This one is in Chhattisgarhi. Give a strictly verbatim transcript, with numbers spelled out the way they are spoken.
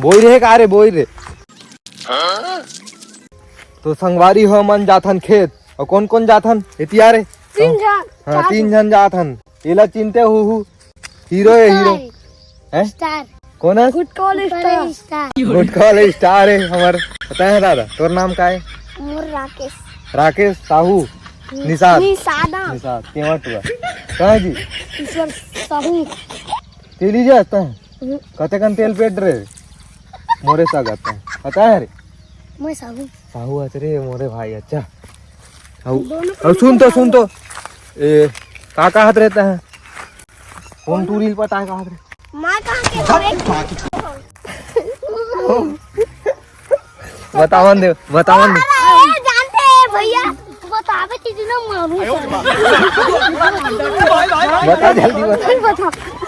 बोई रे का रे, बोई रे। तो संगवारी हो, मन जाथन खेत। अउ कोन कोन जाथन? एती आ रे। तीन झन। हाँ, तीन झन जाथन। एला चिनते हो हू? हीरो है, हीरो। हैं? स्टार। कोन है? गुटका वाले स्टार। गुटका वाले स्टार है हमर। पता है दादा, तोर नाम का है? मोर राकेश। राकेश साहू। निषाद। निषादा। निषाद, केवट हुआ। कहाँ जी? ईश्वर साहू। तेली जाता है? हम्म। कते कन तेल पेट रे? मोरे साग आता है। पता है रे? मैं साहू। साहू आत रे मोरे भाई, अच्छा। अउ, दोनों अउ सुन तो, सुन तो। ए, का कहत रहता है? कौन तू रील पता है कहत रे? मैं कहाँ के हवे? बतावन दे, बतावन दे। अरे, जानते हैं भैया, बतावे चीज ना मारू। बता जल्दी बता। बता।